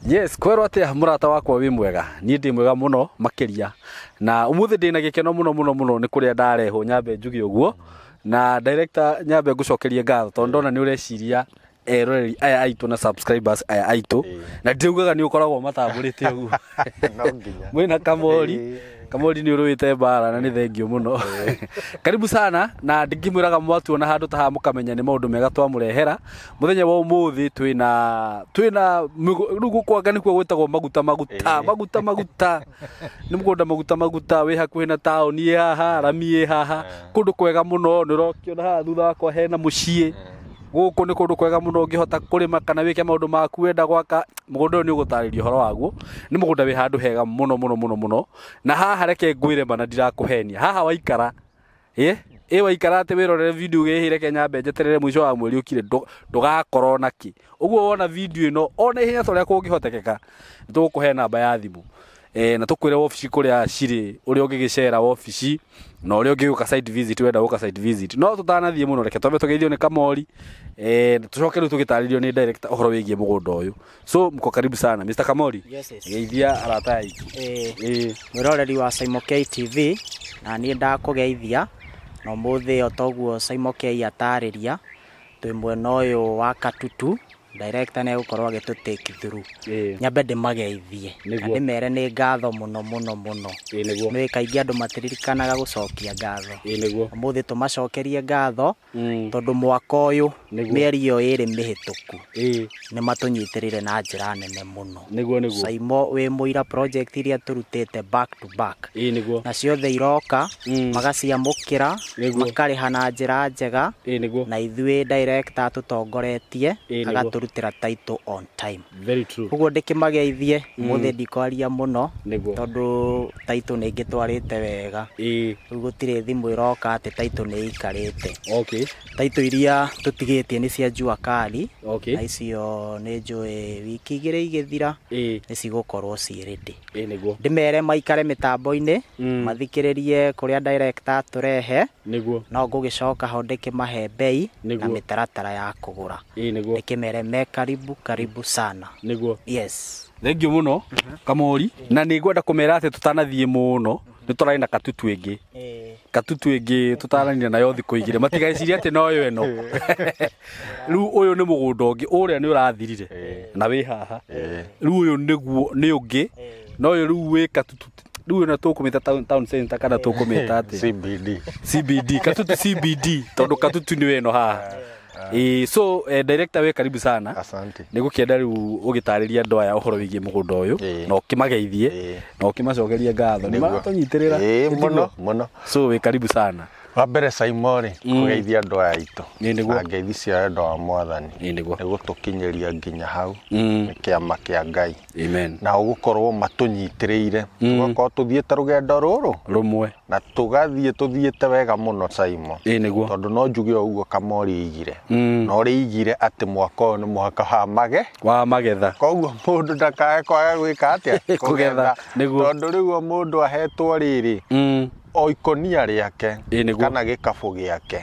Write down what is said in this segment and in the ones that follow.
Yes, kwerwo atia murata wakwa wi mwega? Niĩ ndĩ mwega mũno makĩria, na ũmũthĩ ndĩna gĩkeno mũno mũno mũno nĩ kũrĩa ndarehwo. Nyambe njuge ũguo na director, nyambe ngũcokerie ngatho tondũ ndona nĩ ũreciria eroreri aya aitũ na subscribers aya aitũ, na ndiugaga nĩ ũkoragwo matambũrĩte ũguo. No nginya. Mwĩna Kamori. Kamori, nĩ ũrũĩte mbara na nĩ thengio mũno, karibu sana. Na ndingĩmwĩraga mwatuona handũ ta haha mũkamenya nĩ maũndũ mega twamũrehera mũthenya wa ũmũthĩ. Twĩna rĩu gũkwanga nĩkuo gwĩtagwo maguta maguta. Maguta maguta nĩ mũgũnda maguta maguta wĩ hakuhĩ na taũni ĩ haha, rami ĩ haha, kũndũ kwega mũno. Nĩ ũrokĩona haha thutha wakwa hena mũciĩ. Gũkũ nĩ kũndũ kwega mũno ũngĩhota kũrĩma kana wĩke maũndũ maku. Wenda gwaka mũgũnda ũyũ, nĩ ũgũtarĩria ũhoro waguo. Nĩ mũgũnda wĩ handũ hega mũno mũno mũno mũno. Na haha reke ngwĩre ma na ndirakũhenia, haha waikara ĩ waikara atĩ wĩrorere video gĩhĩ, reke nyambe njeterere mũico wa mweri ũkire, ndũgakorwo na kĩ. Ũguo wona video ĩno ona ihenya ta ũrĩa kũngĩhotekeka, nĩ tũgũkũhe namba ya thimũ na tũkwĩre wabici kũrĩa cirĩ, ũrĩa ũngĩgĩcera wabici na ũrĩa ũngĩgũka site visit wenda gũka site visit. No tũtanathiĩ mũno, reke twambe tũgeithio nĩ Kamori, tũcoke rĩu tũgĩtarĩrio nĩ director ũhoro wĩgiĩ mũgũnda ũyũ. So mko karibu sana, Mr. Kamori. Yes. Geithia arata aitũ. Mwĩroreri wa Simon K TV, na niĩ ndakũgeithia na ũmũthĩ o toguo Simon K atarĩria, twĩ mwena ũyũ wa Katutu. Director nĩ egũkorwo agĩtũ take through. Nyambe ndĩmageithie na ndĩmere nĩ ngatho mũno mũno mũno. Nĩ kaingĩ andũ matiririkanaga gũcokia ngatho. Ũmũthĩ tũmacokerie ngatho tondũ mwaka ũyũ, mĩeri ĩyo ĩrĩ mĩhĩtũku, nĩ matũnyitĩrĩire na njĩra nene mũno. Nĩguo nĩguo. Saimo wĩ mũira project iria tũrutĩte back to back, ĩ nĩguo na ciothe iroka, magaciamũkĩra, makarĩha na njĩra njega, na ithuĩ director tũtongoretie agatũrutĩra title on time. Very true. Ũguo ndĩkĩmageithie ũmũthĩ, ndikwaria mũno tondũ title nĩ ingĩtwarĩte wega. Rĩu gũtirĩ thimũ ĩroka atĩ title nĩ ĩikarĩte. Title iria tũtigĩtie nĩ cia Jua Kali, na icio nĩ njũĩ wiki 2 igĩthira nĩ cigũkorwo ciĩ ready. ĩ nĩguo Ndĩmere maikare mĩtambo-inĩ, mathikĩrĩrie kũrĩa director tũrehe. No ngũgĩcoka ho ndĩkĩmahe mbei na mĩtaratara ya kũgũra. ĩ nĩguo Ndĩkĩmere me karibu karibu sana. Yes. Thank you mũno Kamori, na nĩ ngwenda kũmera atĩ tũtanathiĩ mũno nĩ tũrarĩ na Katutu ĩngĩ, Katutu ĩngĩ tũtaranire nayo thikũ 2. Matigecirie atĩ noyo ĩno. Rĩu ũyũ nĩ mũgũnda ũngĩ, ũrĩa nĩ ũrathirire na wĩ haha. Rĩu ũyũ nĩguo nĩ ũngĩ, no ũyũ rĩu wĩ Katutu. Rĩu ĩno tũkũmĩta town center kana tũkũmĩta atĩ? CBD. CBD, Katutu CBD, tondũ Katutu nĩ ĩno haha. So director, wĩ karibu sana. Asante. Nĩ gũkĩenda rĩu ũgĩtarĩria andũ aya ũhoro wĩgiĩ mũgũnda ũyũ na ũkĩmageithie na ũkĩmacokerie ngatho nĩ maratũnyitĩrĩra. Mũno mũno. So wĩ karibu sana. Wa mbere Saimorĩ, kũgeithia andũ aya aitũ Ĩ, nĩguo. na ngeithi cia wendo wa Mwathani Ĩ, nĩguo. nĩ gũtũkinyĩria nginya hau nĩ kĩama kĩa Ngai Amen. na ũgũkorwo matũnyitĩrĩire, tũgakorwo tũthiĩte rũgendo rũrũ rũmwe na tũgathiĩ tũthiĩte wega mũno, Saimo. ĩ nĩguo Tondũ no njuge o ũguo Kamori igire, no rĩigire atĩ mwaka ũyũ nĩ mwaka wa mage wa magetha. Koguo mũndũ ndakae kwaga gwĩka atĩa? Kũgetha, nĩguo. Tondũ rĩu o mũndũ ahetwo rĩrĩ o ikonia rĩake Ĩ, nĩguo. kana gĩkabũ gĩake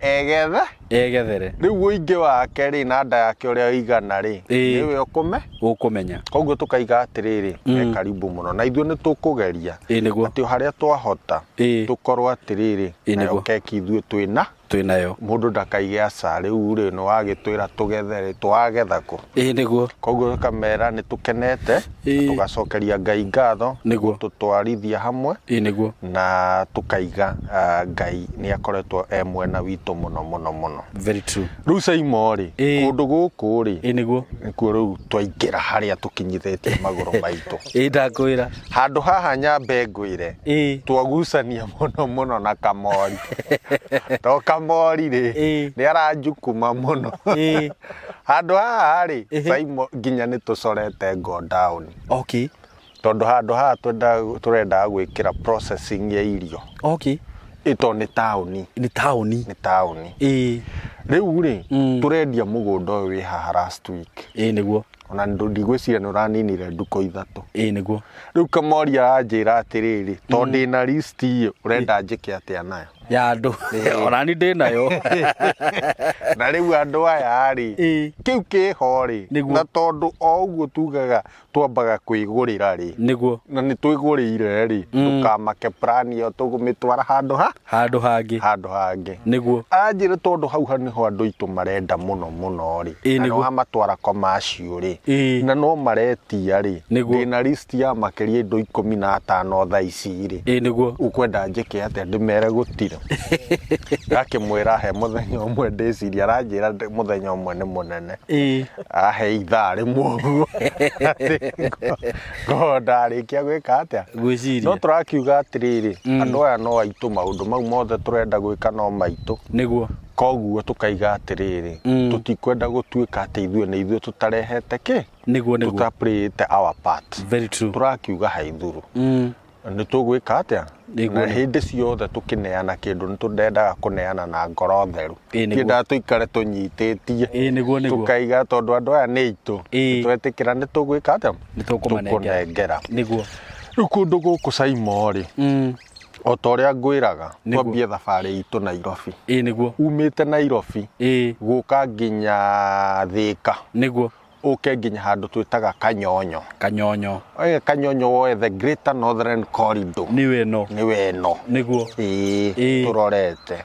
egethe. Egethere. Rĩu ũingĩ wake rĩ na nda yake ũrĩa ĩigana rĩ, nĩwe ũkũme ũkũmenya. Koguo tũkaiga atĩrĩrĩ, me karibu mũno na ithuĩ nĩ tũkũgeria ĩ nĩguo atĩ o harĩa twahota tũkorwo atĩrĩrĩ nayo keki ithuĩ twĩna twĩnayo. Mũndũ ndakaige aca rĩu rĩ nĩ wagĩtwĩra tũgethe rĩ, twagetha kũ? ĩ nĩguo Koguo tũkamera nĩ tũkenete na tũgacokeria Ngai ngatho tũtwarithia hamwe ĩ nĩguo na tũkaiga Ngai nĩ akoretwo e mwena witũ mũno mũno mũno. Very true. Rĩu Saimo rĩ, kũndũ gũkũ rĩ, ĩ nĩguo nĩkuo rĩu twaingĩra harĩa tũkinyithĩtie magũrũ maitũ. Ndakwĩra. Handũ haha nyambe ngwĩre, twagucania mũno mũno na Kamori to Kamori rĩ nĩ aranjukuma mũno. Handũ haha rĩ, Saimo, nginya nĩ tũcorete go down tondũ handũ haha tũrendaga gwĩkĩra processing ya irio ĩto nĩ taũni. Nĩ taũni. Nĩ taũni. Rĩu rĩ, tũrendia mũgũnda ũyũ wĩ haha last week. ĩ nĩguo Ona ndigwĩciria nĩ ũraninire ndukũ 3. ĩ nĩguo Rĩu Kamori aranjĩra atĩrĩrĩ, tondũ ndĩna list ĩ, ũrenda njĩke atĩa nayo? Ya andũ ona ni ndĩ nayo. Na rĩu andũ aya rĩ, kĩu kĩho rĩ, na tondũ o ũguo tugaga twambaga kwĩgũrĩra rĩ, nĩguo, na nĩ twĩgũrĩire rĩ, ndũkamake plan ĩyo tũgũmĩtwara handũ ha handũ hangĩ, handũ hangĩ, nĩguo. Anjĩre tondũ hau nĩho andũ aitũ marenda mũno mũno rĩ, na no amatwara commercial rĩ, na no maretia rĩ, ndĩna list ya makĩria indo 15 thaa ici rĩ, nĩguo. Ũkwenda njĩke atĩa ndĩmere gũtirĩ? Ngakĩmwĩra he mũthenya ũmwe ndĩciria, aranjĩra mũthenya ũmwe nĩ mũnene, ahe ithaa rĩmwe ũguo ngo ndarĩkia gwĩka atĩa, gwĩciria. No tũrakiuga atĩrĩrĩ, andũ aya no aitũ, maũndũ mau mothe tũrenda gwĩka no maitũ, nĩguo. Koguo tukaiga atĩrĩrĩ, tũtikwenda gũtuĩka atĩ ithuĩ nĩ ithuĩ tũtarehete kĩ, nĩguo, nĩguo, tũtaplayĩte our part. Very true. Tũrakiuga haithuru nĩ tũgwĩka atĩa, na hĩndĩ ciothe tũkĩneana kĩndũ nĩ tũndendaga kũneana na ngoro theru, kĩendaga tũikare tũnyitĩtie, nĩguo, nĩguo, tukaiga tondũ andũ aya nĩ aitũ, twetĩkĩra nĩ tũgwĩka atĩa, nĩ tũkũmanengera, nĩguo. Rĩu kũndũ gũkũ Saimo rĩ, o ta ũrĩa ngwĩraga, twambie thabarĩ itũ Nairobi, nĩguo, umĩte Nairobi gũka nginya Thĩka, nĩguo, ũke nginya handũ twĩtaga Kanyonyo. Kanyonyo. Kanyonyo woe the Greater Northern Corridor. Nĩwe ĩno. Nĩwe ĩno. Nĩguo. Tũrorete.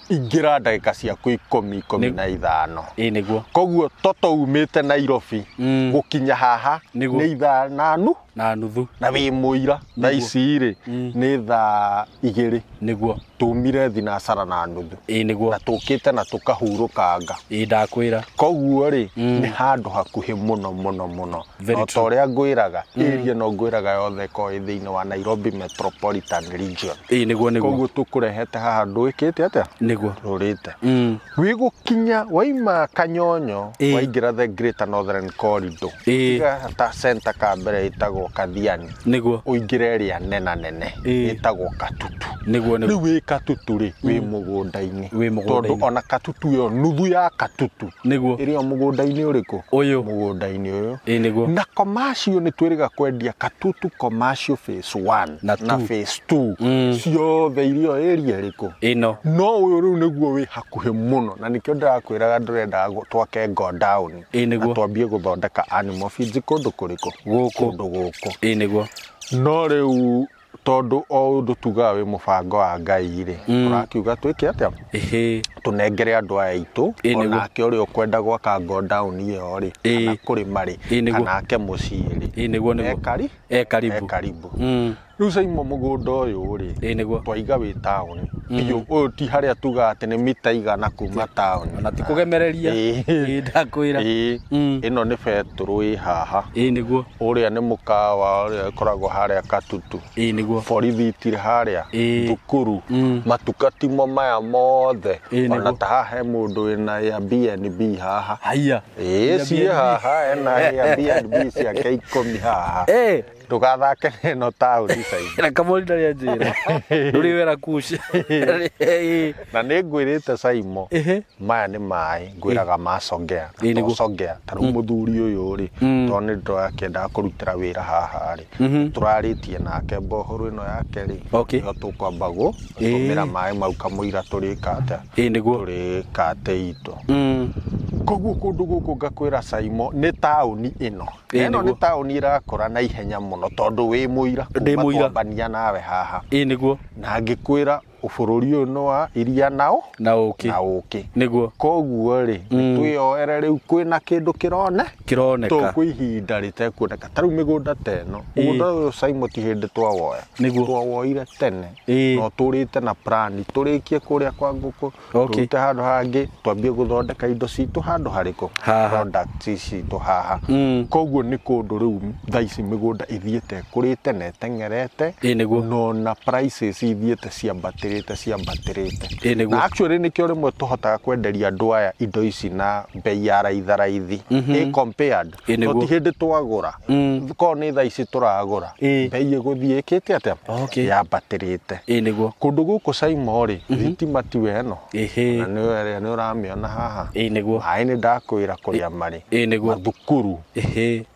Ingĩra ndagĩka ciaku 10, 15. Nĩguo. Koguo toto umĩte Nairobi gũkinya haha nĩ ithaa na nuthu. Na wĩ mũira thaa ici rĩ nĩ thaa 2. Nĩguo. Tumire thinacara na nuthu. Nĩguo. Na tũkĩte na tũkahurũkanga. Ndakwĩra. Koguo rĩ nĩ handũ hakuhĩ mũno mũno mũno. No ta ũrĩa ngwĩraga, area no ngwĩraga yothe ĩkoragwo ĩ thĩinĩ wa Nairobi Metropolitan Region. Nĩguo, nĩguo. Koguo tũkũrehete haha ndũĩkĩte atĩa? Nĩguo. Rũrĩte. Wĩgũkinya waima Kanyonyo, waingĩra the Greater Northern Corridor. Ta center ka mbere ĩtagwo Kathiani. Nĩguo. Ũingĩre ĩrĩa nena nene ĩtagwo Katutu. Nĩguo, nĩguo. Rĩu wĩ Katutu rĩ, wĩ mũgũnda-inĩ. Wĩ mũgũnda-inĩ. Tondũ ona Katutu ĩyo nuthu ya Katutu. Nĩguo. Ĩrĩ o mũgũnda-inĩ ũrĩkũ? Ũyũ. Mũgũnda-inĩ ũyũ. Nĩguo. Na commercial nĩ twĩrĩga kwendia Katutu commercial phase 1 na phase 2. Ciothe irio area ĩrĩkũ? Ĩno. No ũyũ rĩu nĩguo wĩ hakuhĩ mũno, na nĩkĩo ndĩrakwĩraga ndũrendaga twake go down. Nĩguo. Na twambie gũthondeka animal feeds kũndũ kũrĩkũ? Gũkũ. Kũndũ gũkũ. Nĩguo. No rĩu tondũ o ũndũ tugaga wĩ mũbango wa Ngai rĩ, tũrakiuga twĩke atĩa? Tũnengere andũ aya aitũ, onake ũrĩa ũkwenda gwaka go down ĩyo rĩ, kana kũrĩma rĩ, kana ake mũciĩ rĩ. Nĩguo, nĩguo. E karibu. Karibu. Rĩu Saimo mũgũnda ũyũ rĩ, nĩguo, twaiga wĩ taũni biũ. Ũyũ ti harĩa tugaga atĩ nĩ mita 100 kuma taũni. Ona ti kũgemereria. Ndakwĩra. Ĩno nĩ betũrũ ĩ haha. Nĩguo. Ũrĩa nĩ mũkawa ũrĩa ũkoragwo harĩa Katutu. Nĩguo. Borithi itirĩ harĩa. Thukuru. Matuka timo maya mothe. Ona ta haha he mũndũ wĩna Airbnb haha. Haiya. Ciĩ haha, ena Airbnb ciake 10 haha. Ndũgathake ĩno taũni Saimo. Na Kamori ndarĩ anjĩra. Ndũrĩ wera kush. Na nĩ ngwĩrĩte Saimo, maya nĩ maĩ ngwĩraga ma Songea. To Songea, ta rĩu mũthuri ũyũ rĩ, tondũ nĩ ndĩrakĩendaga kũrutĩra wĩra haha rĩ, tũrarĩtie nake mbohoro ĩno yake rĩ, nĩho tũkwamba gũtũmĩra maĩ mau kamũira tũrĩka atĩa? Nĩguo. Tũrĩka atĩ itũ. Koguo kũndũ gũkũ ngakwĩra Saimo nĩ taũni ĩno. Ĩno nĩ taũni ĩrakũra na ihenya mũno tondũ wĩ mũira kuma twambania nawe haha. Nĩguo. Na ngĩkwĩra bũrũri ũyũ nĩ wa iria nao na ũkĩ. Na ũkĩ. Nĩguo. Koguo rĩ, twĩyoere rĩu kwĩna kĩndũ kĩroneka. Tondũ kwĩ ihinda rĩtekuoneka. Ta rĩu mĩgũnda ta ĩno. Mũgũnda ũyũ Saimo ti hĩndĩ twawoya. Twawoire tene. No tũrĩte na plan tũrĩkie kũrĩa kwa ngũkũ, tũrute handũ hangĩ, twambie gũthondeka indo citũ handũ harĩkũ? Products citũ haha. Koguo nĩ kũndũ rĩu thaa ici mĩgũnda ĩthiĩte ĩkũrĩte na ĩteng'erete. Nĩguo. No na prices ithiĩte ciambatĩrĩte. Na actually nĩkĩo rĩmwe tũhotaga kwenderia andũ aya indo ici na bei ya raitharaithi. Compared. To ti hĩndĩ twagũra. Korwo nĩ thaa ici tũragũra, bei ĩgũthiĩ ĩkĩte atĩa? Yambatĩrĩte. Nĩguo. Kũndũ gũkũ Saimo rĩ, thitima tiwe ĩno. Na nĩ ũramĩona haha. Nĩguo. Maĩ nĩ ndakwĩra kũrĩa marĩ. Nĩguo. Mathukuru.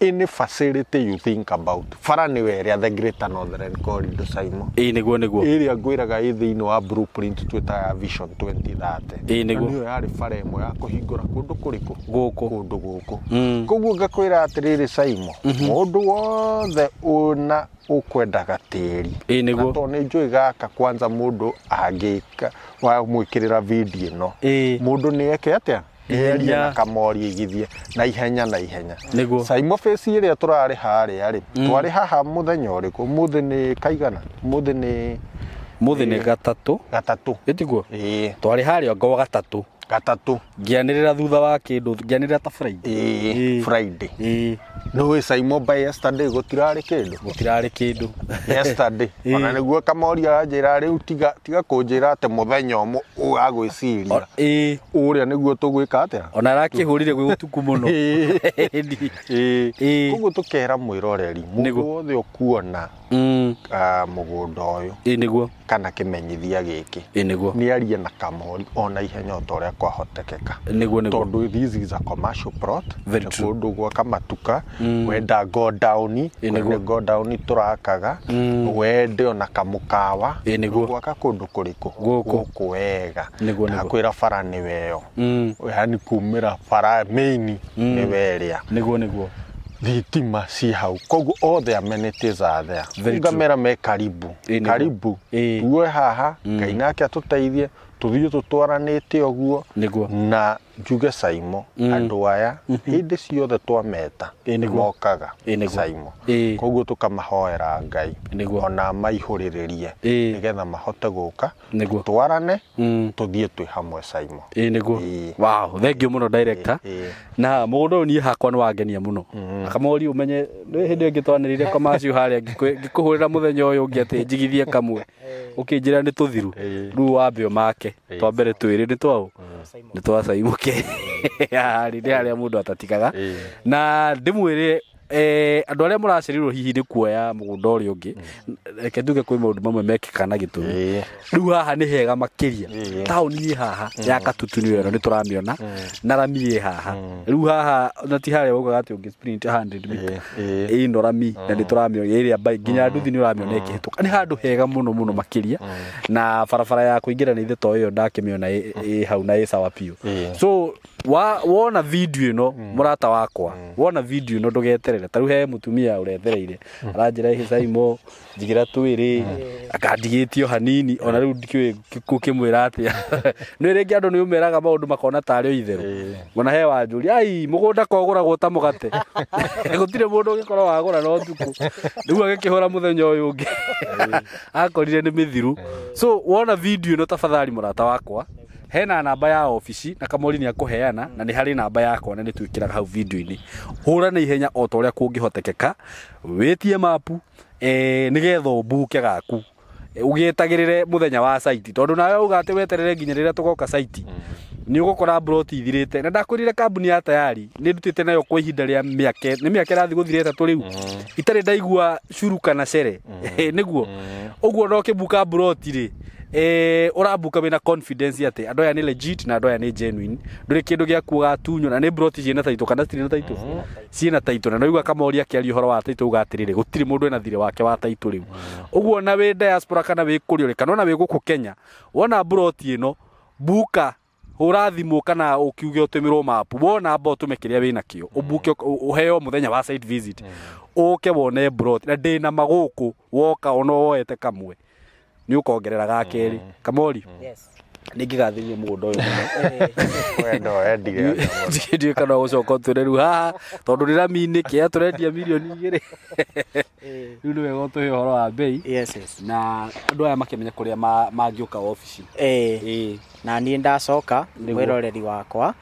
Any facility you think about. Bara nĩwe ĩrĩa the Greater Northern Corridor Saimo. Nĩguo, nĩguo. Ĩrĩa ngwĩraga ĩ thĩinĩ Thĩinĩ wa blueprint twĩtaga Vision 2030. Ĩĩ, nĩguo. Na nĩyo yarĩ bara ĩmwe ya kũhingũra kũndũ kũrĩkũ? Gũkũ. Kũndũ gũkũ. Koguo ngakwĩra atĩrĩrĩ Saimo, mũndũ wothe ũna ũkwendaga tĩri, Ĩĩ, nĩguo. na tondũ nĩ njũĩ gaka kwanza mũndũ angĩka wamwĩkĩrĩra video ĩno, mũndũ nĩ eke atĩa? Ihenya. Nĩarie na Kamori igithie na ihenya na ihenya. Nĩguo. Saimo face ĩrĩa tũrarĩ harĩa rĩ, twarĩ haha mũthenya ũrĩkũ? Mũthĩ nĩ kaigana? Mũthĩ nĩ Mũthĩ nĩ gatatũ. Gatatũ. Ĩtiguo? Ĩĩ. Twarĩ harĩa ngo gatatũ. Gatatũ. Ngĩanĩrĩra thutha wa kĩndũ, ngĩanĩrĩra ta Friday. Ĩĩ, Friday. Ĩĩ. Nĩũĩ Saimo by yesterday gũtirarĩ kĩndũ. Gũtirarĩ kĩndũ. Yesterday. Ona nĩguo Kamori aranjĩra rĩu tiga kũnjĩra atĩ mũthenya ũmwe ũgagwĩciria. Ĩĩ. Ũrĩa nĩguo tũgwĩka atĩa? Ona arakĩhũrire gwĩ gũtuku mũno. Ĩĩ. Ĩĩ. Koguo tũkera mwĩroreri, mũndũ Nĩguo. wothe ũkuona mũgũnda ũyũ Ĩĩ, nĩguo. kana kĩmenyithia gĩkĩ, Ĩĩ, nĩguo. nĩarie na Kamori ona ihenya o ta ũrĩa kwahotekeka. Nĩguo, nĩguo. Tondũ this is a commercial plot. Very Nĩ true. kũndũ gwaka matuka, wenda go down, Ĩĩ, nĩguo. wende go down tũrakaga, wende ona kamũkawa, Ĩĩ, nĩguo. gwaka kũndũ kũrĩkũ? Gũkũ. Gũkũ wega. Nĩguo, nĩguo. Ndakwĩra bara nĩwe ĩyo. Yani kumĩra bara main nĩwe ĩrĩa. Nĩguo, nĩguo. Thitima ci hau, koguo all the amenities are there. Very true. Ngamera me karibu. Ĩĩ, nĩguo. Karibu. Ĩĩ. Tuoe haha, Ngai nake atũteithie, tũthiĩ tũtwaranĩte ũguo. Nĩguo. Na njuge Saimo, andũ aya hĩndĩ ciothe twameta Ĩĩ, nĩguo. mokaga. Ĩĩ, nĩguo. Saimo. Ĩĩ. Koguo tũkamahoera Ngai Nĩguo. ona maihũrĩrĩrie Ĩĩ. nĩgetha mahote gũka, Nĩguo. tũtwarane, tũthiĩ twĩ hamwe Saimo. Ĩĩ, nĩguo. Ĩĩ. Wow, thank you mũno director. Ĩĩ. Na mũgũnda ũyũ niĩ hakwa nĩ wangenia mũno. Na Kamori ũmenye nĩ hĩndĩ ĩngĩ twanĩrĩire commercial harĩa ngĩkũhũrĩra mũthenya ũyũ ũngĩ atĩ njigithie kamwe, ũkĩnjĩra nĩ tũthiru. Rĩu wambe ũmake. Twambere twĩrĩ nĩ twaũ? Nĩ twa Saimo K. Harĩ nĩ harĩa mũndũ atatikaga. Na ndĩmwĩre andũ arĩa mũracereirwo hihi nĩ kuoya mũgũnda ũrĩa ũngĩ, reke nduge kwĩ maũndũ mamwe mekĩkaga na gĩtũmi. Rĩu haha nĩ hega makĩria. Taũni ĩ haha ya Katutu nĩyo ĩno nĩ tũramĩona, na rami ĩ haha. Rĩu haha na ti harĩa waugaga atĩ ũngĩ sprint 100 meter. Ĩno rami na nĩ tũramĩona ĩrĩa mbai nginya nduthi nĩ ũramĩona ĩkĩhĩtũka. Nĩ handũ hega mũno mũno makĩria. Na barabara ya kũingĩra nĩ ithe to ĩyo ndakĩmĩona ĩ hau na ĩ sawa biũ. So wona video ĩno mũrata wakwa, wona video ĩno ndũgeterere. Ta rĩu he mũtumia ũrethereire aranjĩra ĩhĩ Saimo njigĩra twĩrĩ akandigĩtio hanini, ona rĩu ndikĩũĩ gũkĩmwĩra atĩa. Nĩ rĩngĩ andũ nĩ ũmeraga maũndũ makona tarĩ o itherũ. Ona he wanjũria, ai mũgũnda kogũragwo ta mũgate. Gũtirĩ mũndũ ũngĩkorwo wagũra no ũtukũ. Rĩu agĩkĩhũra mũthenya ũyũ ũngĩ. Akorire nĩ mĩthiru. So wona video ĩno tafadhali mũrata wakwa, hena namba ya obici na Kamori nĩ akũheana, na nĩ harĩ namba yakwa na nĩ twĩkĩraga hau video-inĩ. Hũra na ihenya o ta ũrĩa kũngĩhotekeka, wĩtie mapu, nĩgetha ũmbuke gaku. Ũgĩetagĩrĩre mũthenya wa site, tondũ nawe uga atĩ weterere nginya rĩrĩa tũgoka site, nĩ ũgũkora plot ithirĩte. Na ndakwĩrire kambuni ya Tayari nĩ ndutĩte nayo kwa ihinda rĩa mĩaka, nĩ mĩaka ĩrathiĩ gũthira 3 rĩu, itarĩ ndaigua curu kana cere. Nĩguo. Ũguo no ũkĩmbuka plot rĩ, ũrambuka wĩna confidence atĩ andũ aya nĩ legit na andũ aya nĩ genuine. Ndũrĩ kĩndũ gĩaku ũgatunywo, na nĩ plot ciĩna title kana citirĩ na title? Ciĩna title. Na ndaigua Kamori akĩaria ũhoro wa title uga atĩrĩrĩ, gũtirĩ mũndũ ena thirĩ wake wa title rĩu. Ũguo na wĩ diaspora kana wĩ kũrĩa ũrĩ, kana ona wĩ gũkũ Kenya, wona plot ĩno, buka, hũra thimũ kana ũkiuge ũtũmĩrwo mapu, wona amba ũtũme kĩrĩa wĩnakĩo, ũbuke ũheo mũthenya wa site visit, ũke wone plot. Na ndĩna magũkũ woka ona woete kamwe nĩ ũkongerera ga kerĩ. Kamori, Yes. nĩ ngĩgathĩrĩria mũgũnda ũyũ mũno. Wendo wendire. Ndiũĩ kana ũgũcoka ũtwĩre rĩu haha tondũ nĩ rami-inĩ kĩa tũrendia mirioni 2. Rĩu nĩ wega ũtũhe ũhoro wa bei. Yes, yes. Na andũ aya makĩmenya kũrĩa mangĩũka obici. Ĩĩ. Na niĩ ndacoka Nĩguo. mwĩroreri wakwa,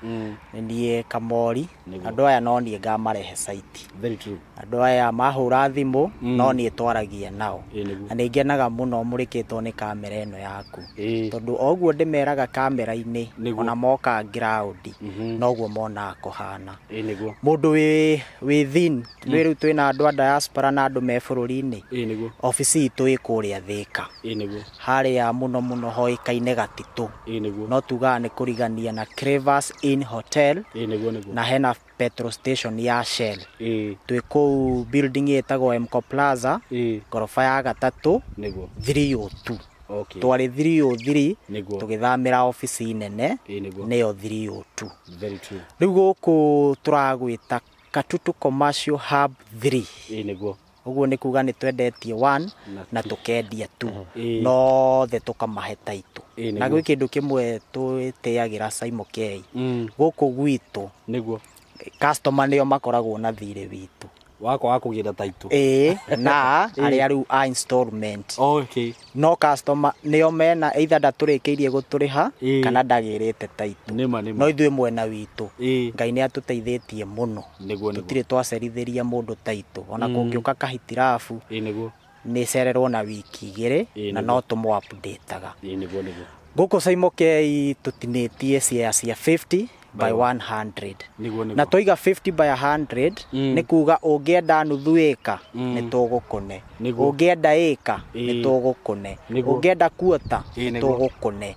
nĩ niĩ Kamori. Nĩguo. Andũ aya no niĩ ngamarehe site. Very true. Andũ aya mahũra thimũ no niĩ twaragia nao. Ĩĩ, nĩguo. Na nĩ ngenaga mũno mũrĩkĩtwo nĩ kamera ĩno yaku. Ĩĩ. Tondũ o ũguo ndĩmeraga kamera-inĩ, Nĩguo. ona moka ground, noguo monaga kũhana. Ĩĩ, nĩguo. Mũndũ wĩ thin, nĩ rĩu twĩna andũ a diaspora na andũ me bũrũri-inĩ. Ĩĩ, nĩguo. Obici itũ ĩ kũrĩa Thĩka. Ĩĩ, nĩguo. Harĩa mũno mũno hoĩkaine Gatitũ. Ĩĩ, nĩguo. No tugaga nĩ kũrigania na Cravers Inn Hotel. Ĩĩ, nĩguo, nĩguo. Na hena petrol station ya Shell. Ĩĩ. Twĩ kũu building ĩtagwo Mco Plaza, Ĩĩ. ngoroba ya gatatũ, Nĩguo. 302. Okay. Twarĩ 303 Nĩguo. tũgĩthamĩra obici nene Ĩĩ nĩguo. nĩyo 302. Very true. Rĩu gũkũ tũragwĩta Katutu Commercial Hub 3. Ĩĩ nĩguo. Ũguo nĩ kuga nĩ twendetie 1 Na na tũkendia 2, Ĩĩ. nothe tũkamahe taitũ. Ĩĩ, Na nĩguo. gwĩ kĩndũ kĩmwe twĩtĩagĩra Saimo K. Gũkũ gwitũ Nĩguo. customer nĩo makoragwo na thirĩ witũ. Wakwa wa kũgĩra taitũ. Ĩĩ, na arĩa rĩu a installment. Okay. No customer nĩo mena either ndatũrĩkĩirie gũtũrĩha Ĩĩ. kana ndagĩrĩte taitũ. Nĩma nĩma. No ithuĩ mwena witũ Ĩĩ. Ngai nĩ atũteithĩtie mũno. Nĩguo nĩguo. Tũtirĩ twacerithĩria mũndũ taitũ. Ona kũngĩũka kahitirabu Ĩĩ nĩguo. nĩ cererwo na wiki igĩrĩ Ĩĩ, na nĩguo. no tũmũ updateaga. Ĩĩ nĩguo nĩguo. Gũkũ Saimo K tũtinĩtie share cia 50 by 100. Nĩguo nĩguo. Na twaiga 50 by 100 nĩ kuga ũngĩenda nuthu ĩka nĩ tũgũkũne, Nĩguo. ũngĩenda ĩka nĩ Ĩĩ. tũgũkũne, Nĩguo. ũngĩenda kuota Ĩĩ, nĩ nĩguo. tũgũkũne.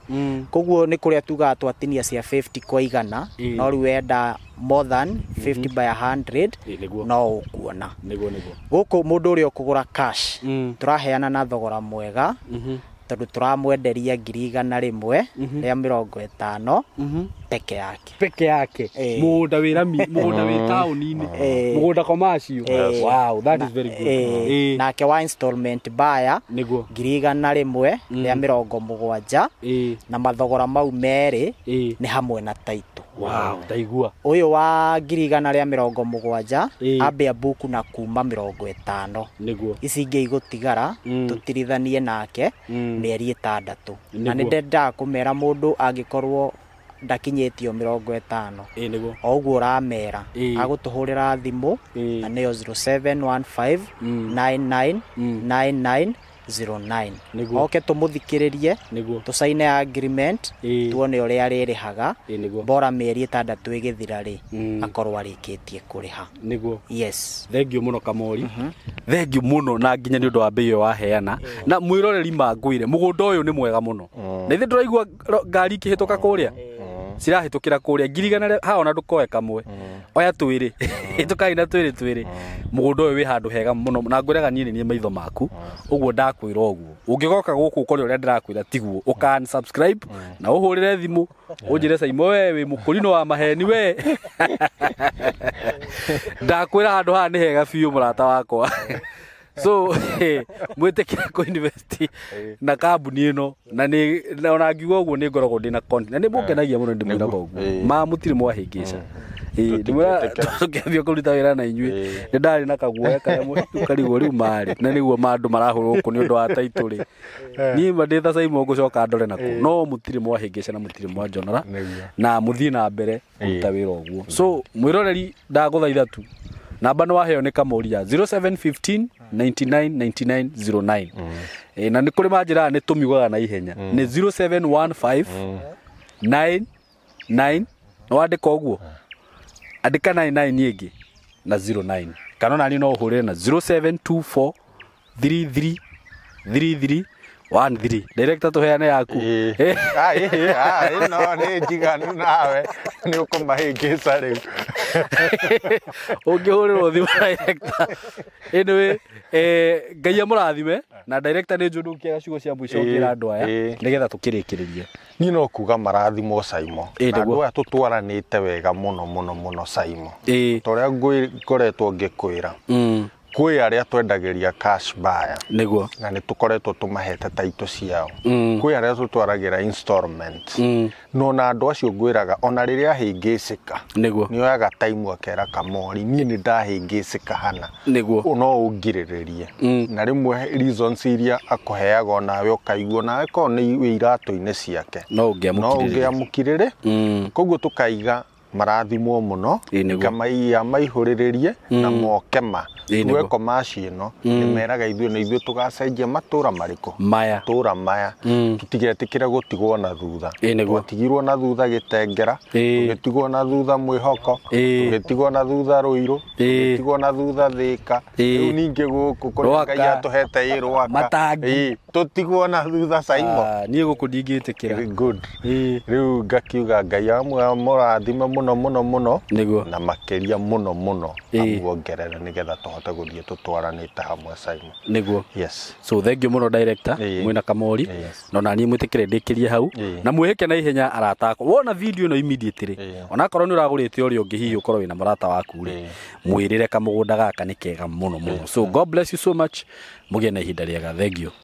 Koguo nĩ kũrĩa tugaga twatinia cia 50 kwa igana, Ĩĩ. no rĩu wenda more than 50 by 100 Ĩĩ, nĩguo. no ũkuona. Nĩguo nĩguo. Gũkũ mũndũ ũrĩa ũkũgũra cash tũraheana na thogora mwega tondũ tũramwenderia 150,000 peke yake. Peke yake. Ĩĩ. Mũgũnda wĩ rami, mũgũnda wĩ taũni-inĩ, Ĩĩ. mũgũnda commercial. Wow, that is very good. Ĩĩ. Ĩĩ. Nake wa installment buyer Nĩguo. 170,000 Ĩĩ. na mathogora mau merĩ Ĩĩ. nĩ hamwe na taitũ. Wow, ndaigua. Ũyũ wa 170,000 Ĩĩ. ambe ambuku na kuma 50. Nĩguo. Ici ingĩ igũtigara tũtirithanie nake mĩeri 6. Na Nĩguo. nĩ ndendaga kũmera mũndũ angĩkorwo ndakinyĩtio 50 Ĩĩ nĩguo. o ũguo ũramera Ĩĩ. agũtũhũrĩra thimũ Ĩĩ. na nĩyo 0715 99 99 09. Nĩguo. Oke tũmũthikĩrĩrie Nĩguo. tũcaine agreement Ĩĩ. tuone ũrĩa arĩrĩhaga. Ĩĩ nĩguo. Bora mĩeri 6 ĩgĩthira rĩ akorwo arĩkĩtie kũrĩha. Nĩguo. Yes. Thengiũ mũno Kamori. Thengiũ mũno na nginya nĩ ũndũ wa mbei ĩyo waheana. Na mwĩroreri mangwĩre mũgũnda ũyũ nĩ mwega mũno. Na ithuĩ ndũraigua ngari ikĩhĩtũka kũrĩa. Cirahĩtũkĩra kũrĩa 100,000 haha ona ndũkoe kamwe. Oya twĩrĩ. Hĩtũkai na twĩrĩ twĩrĩ. Mũgũnda ũyũ wĩ handũ hega mũno na ngwĩraga niĩ nĩ niĩ maitho maku. Ũguo ndakwĩra ũguo. Ũngĩgoka gũkũ ũkore ũrĩa ndĩrakwĩra tiguo. Ũka unsubscribe na ũhũrĩre thimũ ũnjĩre Saimo we wĩ mũkũrinũ wa maheni we. Ndakwĩra handũ haha nĩ hega biũ mũrata wakwa. So mwĩtĩkĩre kũ invest na kambuni ĩno na nĩ na ona ngiuga ũguo nĩ ngoragwo ndĩna confidence na nĩ mũngenagia mũno ndĩmwĩraga ũguo ma mũtirĩ mwahĩngĩca. Ĩĩ ndĩmwĩra tũkĩambia kũruta wĩra na inyuĩ nĩ ndarĩ na kaguoya karĩa karigwo rĩu marĩ na nĩguo ma andũ marahũrwo gũkũ nĩ ũndũ wa taitũ rĩ. Niĩ ma ndĩ ta Saimo ngũcoka ndore nakuo no mũtirĩ mwahĩngĩca na mũtirĩ mwanjonora na mũthiĩ na mbere kũruta wĩra ũguo. So mwĩroreri ndagũthaitha tu namba nĩ waheo nĩ Kamori ya 0715 99 99 09. Na nĩ kũrĩ manjĩraga nĩ tũmiugaga na ihenya nĩ 0715 99 nĩ wandĩka ũguo andĩka 99 ĩngĩ na 09 kana ona niĩ no ũhũrĩre na 0724 33 33 13. Director tũheane yaku. Ĩĩ no nĩ njiganu nawe nĩ ũkũmahĩngĩca rĩu. Ũngĩhũrĩrwo thimũ director. Anyway, Ngai amũrathime na director nĩ njũĩ ndũngĩaga ciugo cia mũico ũngĩra andũ aya nĩgetha tũkĩrĩkĩrĩrie. Niĩ no kuga marathimwo Saimo. Ĩĩ, Na nĩguo. andũ aya tũtwaranĩte wega mũno mũno mũno Saimo. Ĩĩ. Ta ũrĩa ngoretwo ngĩkwĩra. Kwĩ arĩa twendagĩria cash buyer. Nĩguo. Na nĩ tũkoretwo tũmahete taitũ ciao. Kwĩ arĩa tũtwaragĩra installment. No na andũ acio ngwĩraga ona rĩrĩa ahĩngĩcĩka. Nĩguo. Nĩ oyaga time akera Kamori niĩ nĩ ndahĩngĩcĩka hana. Nĩguo. No ũngirĩrĩrie. Na rĩmwe reasons iria akũheaga onawe ũkaigua nawe korwo nĩ wĩ iratũ-inĩ ciake. No ũngĩamũkirĩrĩria. No ũngĩamũkirĩrĩ. Koguo tũkaiga marathimwo mũno Ĩĩ, nĩguo. ngamaiya maihũrĩrĩrie na moke ma Ĩĩ, nĩguo. tweko maci ĩno nĩ meraga ithuĩ nĩ ithuĩ tũgacenjia matũra marĩkũ Maya. matũra maya tũtigetĩkĩre gũtigwo na thutha. Ĩĩ, nĩguo. Twatigirwo na thutha Gĩtengera, Ĩĩ. tũgĩtigwo na thutha Mwĩhoko, Ĩĩ. tũgĩtigwo na thutha Rũirũ, Ĩĩ. tũgĩtigwo na thutha Thĩka, Ĩĩ. rĩu ningĩ gũkũ kũrĩa Rwaka. Ngai atũhete ĩ Rwaka. Matangi. Ĩĩ. Tũtigwo na thutha, Saimo. Ah, niĩ gũkũ ndingĩtĩkĩra. Good. Rĩu ngakiuga Ngai amũrathime mũno mũno mũno. Nĩguo. Na makĩria mũno mũno amuongerere nĩgetha tũhote gũthiĩ tũtwaranĩte hamwe, Saimo. Nĩguo. Yes. So thank you mũno, director. Mwĩna Kamori. No naniĩ mwĩtĩkĩre ndĩkĩrie hau. Na mwĩhĩke na ihenya, arata akwa. Wona video ĩno immediately, onakorwo nĩ ũragũrĩte ũrĩa ũngĩ, hihi ũkorwo wĩna mũrata waku rĩ, mwĩrĩre kamũgũnda gaka nĩ kega mũno mũno. So God bless you so much, mũgĩe na ihinda rĩega. Thank you.